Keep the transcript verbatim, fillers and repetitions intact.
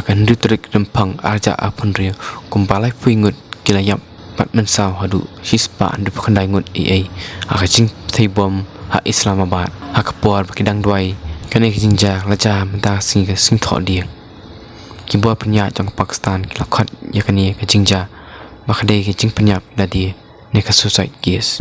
hynriew tarik Rymphang arhajar arphew hynriew, kumba laiphew ngut ki la ïap bad mynsaw haduh shispah hynriewphew khyndai ngut ei ei ha ka jingpyrthei bom ha Islamabad, ha ka por ba ki dang duwai. Kane ka jingjia la jia mynta ka sngi, ka sngi Thohdieng. Ki bor pynïaid jong ka Pakistan ki la khot ïa kane ka jingjia ba ka dei ka jingpynïap lade ne ka suicide case.